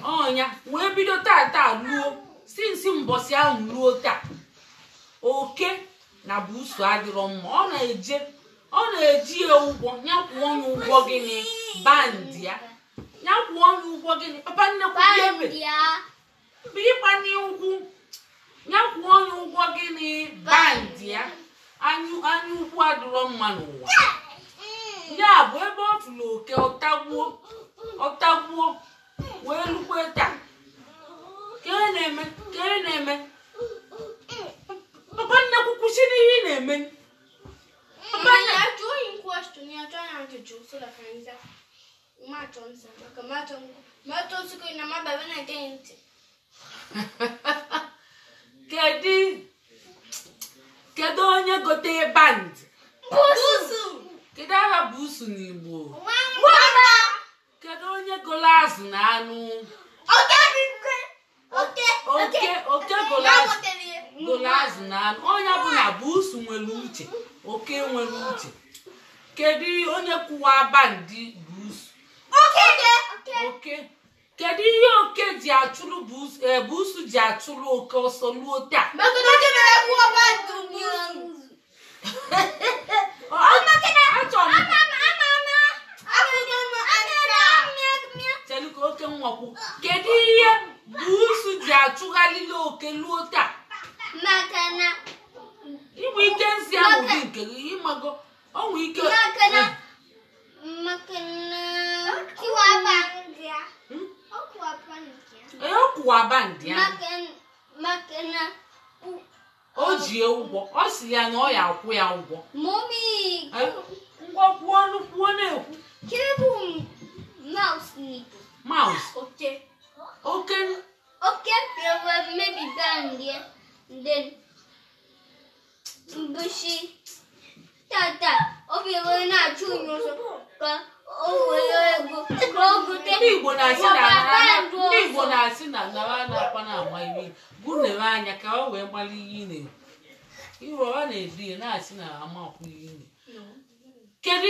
Ọnya wee bido taa luo sinsi mbọsị ahụ luo taa, oke na busu adịrọ mma. Ọ na-eje, ọ na-eji ya ụgwọ. Ya kwụọ ya ụgwọ gịnị? Band ya. Ya kwụọ ya ụgwọ gịnị? Papa nnekwu bịa ebe. Bandị ya. Mgbe ịgbanye ụkwụ, ya kwụọ ya ụgwọ gịnị? Band ya. Anyụ anya ukwu adịrọ mma n'ụwa. Ya bụ ebe ọ fụrụ oke, ọtagbuo ọtagbuo wee lukwe taa. Ka ị na-eme, ka ị na-eme, papa nnekwu, kwụsị n'ihe ị na-eme. Papa nne. Ya jụọ him question, ya jụọ ya ajụjụ so that ka nza. Ma chọ nsa, maka ma chọ ma chọ nsukọ na ma baba na ege ntị. Kedu onye gote band? Busu. Kedu aha busu n'Igbo? Nwamba. Kedu onye golo azụ na anụ? Oke. Oke. Oke, oke golo Ya azụ gotere ya. golo azụ na anụ. Onye bụ na busu nwere uche, oke nwere uche. Kedu onye kwụwa band busu? Oke. Oke. Oke. Kedu ihe oke ji achụrụ busu, ee, busu ji achụrụ oke ọsọ luo taa? Maka na oke mere kwụọ bandị busu. Achọrọ m Ama ama ama. Abụghị m asa. Chelu ka oke nwakwu. Kedu ihe busu ji achụgharịla oke luo taa? Maka na Inwe ike nsị ahụ dị nke gị, ịmago onwe ike. Maka na kụwa bandị ya. Hmm? Ọ kụwa bandị ya. Ee, ọ kwụwa band ya. Maka na O ji ya ụgwọ. Ọ sị ya na ọ ya akwụ ya ụgwọ. Mommy. Eh, ngwa, kwuo ọnụ, kwuo, na-ekwu. Ka o were ego ka o gote. Ndị Igbo na-asị na Ọba ndị Igbo na-asị na nara na-akwa na-ama iri gụnere anya ka ọ wee mara ihe ị na-ekwu. Iwe ọ na-edu ya na-asị na amakwu ihe ị na-ekwu. Kedu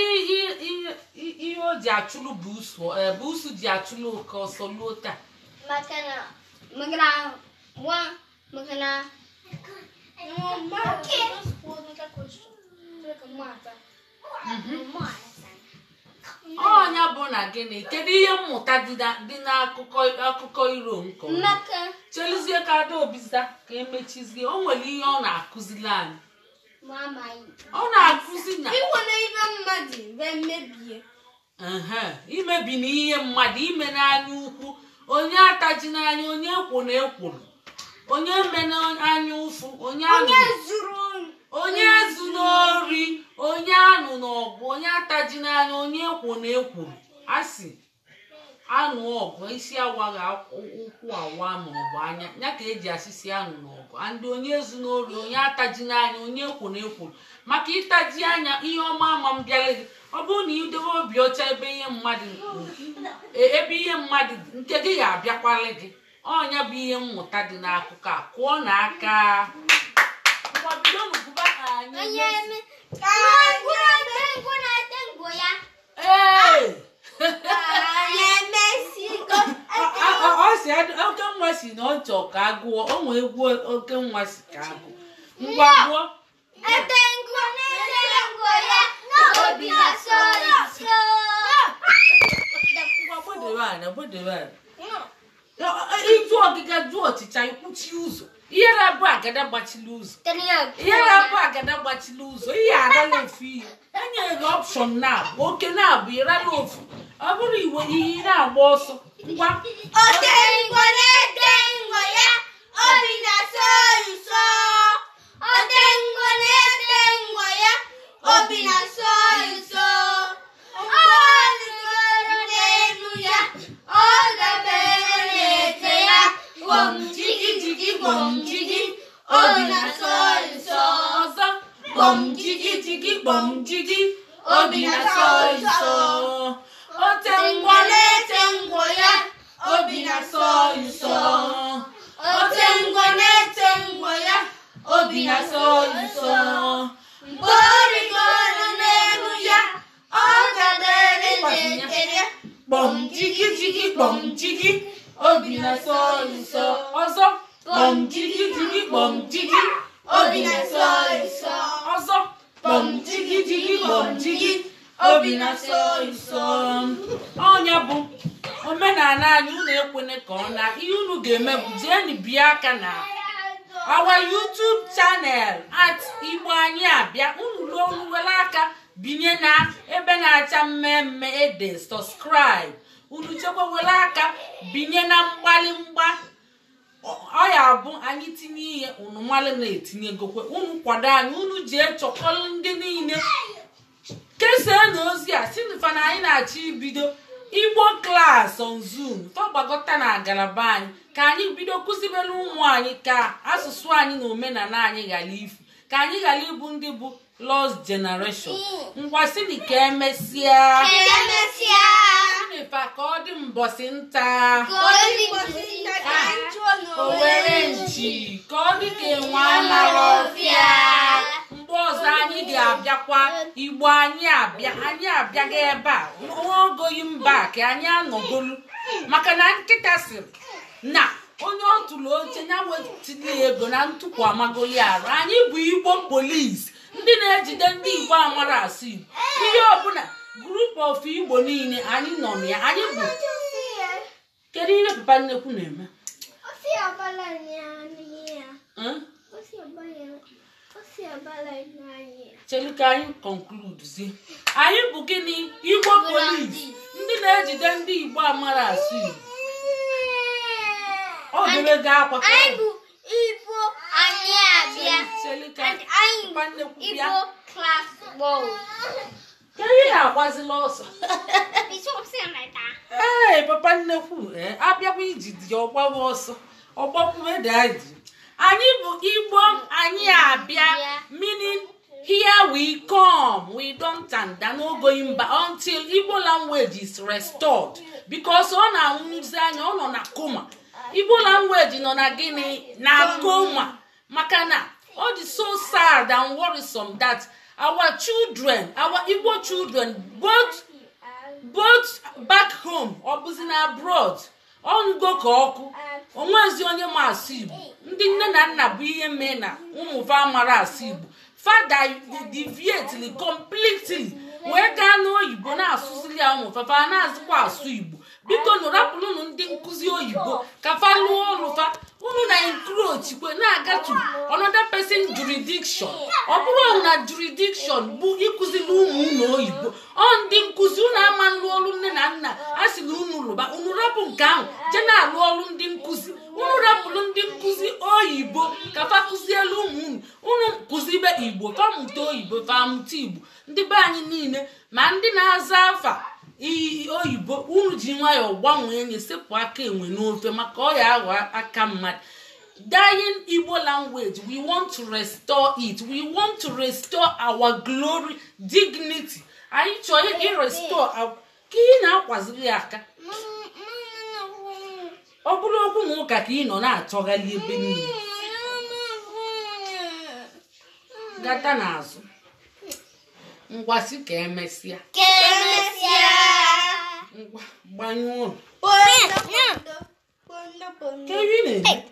ihe o ji achụlụ buusu, buusu ji achụlụ oke ọsọ luo taa? Maka na maka na nwa maka na No, ma, just question. Like mata. Ọnya bụ na gịnị? Kedu ihe mmụta dị n'akụkọ akụkọ iro nke ọma? Maka Cheluzie ka Adaobi za ka emechizie. O nwere ihe ọ na-akụziri anyị. Mama. Ọ na-akụzi na Iwere ibe mmadụ wee mebie. ehe, imebi na ihe mmadụ, ime n'anya ukwu, onye ataji n'anya, onye ekworo ekworo, onye eme n'anya ụfụ, onye anụ Onye zuru onye ezu n'ori, onye anụ n'ọgụ, onye ataji n'anya, onye ekworo ekworo. Asị anụ ọgụ isi awaghị ụkwụ awa maọbụ anya ya ka eji asịsị anụ n'ọgụ. Andị onye ezu n'ori, onye ataji n'anya, onye ekworo ekworo, maka ịtaji anya ihe ọma ama m bịara gị. Ọ bụrụ na idobe obi ọcha ebe ihe mmadụ ebe ihe mmadụ dị, nke gị ga-abịakwalị gị. Ọnya bụ ihe mmụta dị n'akụkọ a. Kụọ na aka. Ngwa, bidonụ gụba anyị. Onye eme ngwụ na-ete ngwụ ya. Ee! Anyị emesigo. Ọ si oke nwa si na ọ chọọ ka a gụọ. O nwee egwu oke nwa si ka a gụọ. Ngwa, gụọ. Ete ngwụ na-ete ngwụ ya. Obi na-asọ nsọ. Ngwa, gbodebe anya, gbodebe anya. Ịjụ ọgịga, jụọ ọchịcha, ikwuchi ụzọ. Ihe na-abụ agada gbachili ụzọ, ihe na-abụ agada gbachili ụzọ, ihe arala ofu ihe enyere gị option na-abụ oke na-abụ ịrala ofu. Ọ bụrụ iwe ihe ị na-agba ọsọ. Ngwa. Ote ngwo na-ete ngwo ya, obi na-asọ nsọ. Ote ngwo na-ete ngwo ya, obi na-asọ nsọ. Ọ rịgoro n'elu ya, ọ dabere n'ete ya. Gwọm jigi jigi gwọm jigi, obi na-asọ nsọ. Ọzọ. Gbọm jigi jigi gbọm jigi, obi na-asọ nsọ. Ote ngwa na-ete ngwo ya, obi na-asọ nsọ. Ote ngwa na-ete ngwo ya, obi na-asọ nsọ. Mgbe ọ rịgoro n'elu ya, ọ dabere n'ete ya. Gbọm jigi jigi gbọm jigi, obi na-asọ nsọ. Ọzọ. Gbọm jigi jigi gbọm jigi, obi na-asọ nsọ. Ọzọ. Gbọm jigi jigi gbọm jigi, obi na-asọ nsọ. Ọnya bụ omenala anyị. Unu ekwene ka ọ na ihe unu ga-eme bụ jeeni bịa aka na our YouTube channel @IgboAnyịAbịa. Unu ruo, unu were aka binye na ebe na-acha mmemme ede subscribe. Unu chekwa were aka binye na mgbalimgba. Ọ ya bụ anyị tinye ihe, unu mmalụ na-etinyegokwe. Unu kwado anyị, unu jee chọkọrọ ndị niile kesaa na ozi a, si fa na anyị na-achọ ibido Igbo class on Zoom. Fa gbagọta na ngalaba anyị ka anyị bido kụzibere ụmụ anyị ka asụsụ anyị na omenala anyị ghara ifu, ka anyị ghara ịbụ ndị bụ lost generation. Ngwa, sini ka emesịa. Ka emesịa. Sinifa ka ọ dị mbọsị nta. Ka ọ dị mbọsị nta ka anyị chụọ Owere nchi ka ọ dị ka enwe amara ọfịa. Mgbe ọzọ anyị ga-abịakwa Igbo anyị abịa. Anyị abịaghị ebe a nwaogoghị mba ka anyị anọgolu, maka na nkịta sịrị na onye ọ tụrụ oche ya wetinye ego na ntụpụ amagoli arụ. Anyị bụ Igbo police, ndị na-ejide ndị Igbo amara asụ Igbo. Ihe ọbụla group of Igbo niile anyị nọ na ya. Anyị bụ kedu ihe papa nnekwu na-eme? Hmm? Chelu ka anyị conclude. Anyị bụ gịnị? Igbo police, ndị na-ejide ndị Igbo amara asụ Igbo. Ọ debe gị akwa ka Anyị bụ Igbo anyị abịa. Chelu ka And anyị papa nnekwu bịa. Igbo class world. Kedu ihe na-agbazila ọsọ? Ee, papa nnekwu, ee, abịakwa iji dị ọgbawa ọsọ ọgbakwuwe daji. Anyị bụ Igbo anyị abịa, meaning Here we come. We don't tanda, no going back until Igbo language is restored. Because ọ na-anwụzi anya, ọ nọ na coma. Igbo language nọ na gịnị? Na coma. Maka na ọ dị so sad and worrisome that our children, our Igbo children, both back home ọ bụzi na abroad, ọnụgo ka ọkụ onwezi onye ma asụ Igbo. Ndị nne na nna bụ ihe mee na ụmụ fa mara asụ Igbo, fada deviately completely wee gaa n'oyibo na-asụzili ya. Ụmụ fafa na-azụkwa asụ Igbo. Biko nụ, rapụrụnụ ndị nkụzi oyibo ka fa lụọ ọrụ fa. Unu na encroach kwe na-agatu another person jurisdiction. Ọ bụrụ na jurisdiction bụ ịkụziri ụmụ unu oyibo, ọ ndị nkụzi unu ama nlụ ọrụ nne na nna a sị na unu lụba. Unu rapụ nke ahụ jee na-alụ ọrụ ndị nkụzi. Unu rapụrụ ndị nkụzi oyibo ka fa kụzielu ụmụ unu. Unu kụzibe Igbo, fa mụta oyibo, fa mụta Igbo. Ndị be anyị niile, ma ndị na-aza afa iyi oyibo, unu ji nwayọọ gbanwee nye, sepụ aka enwe n'ofe, maka ọ ya aghọ aka mmadụ. Dying Igbo language, we want to restore it. We want to restore our glory, dignity. Anyị chọrọ i restore ka ị na-akwaziri aka. Ọ bụrụ okwu na ụka ka ị nọ na-achọgharị ebe niile, gata n'azụ. Ngwasị, ka emesịa. Ka emesịa. Ngwa, gbanyụọ ụlọ. Pondo, pondo, pondo. Ka ebe ị na-eme.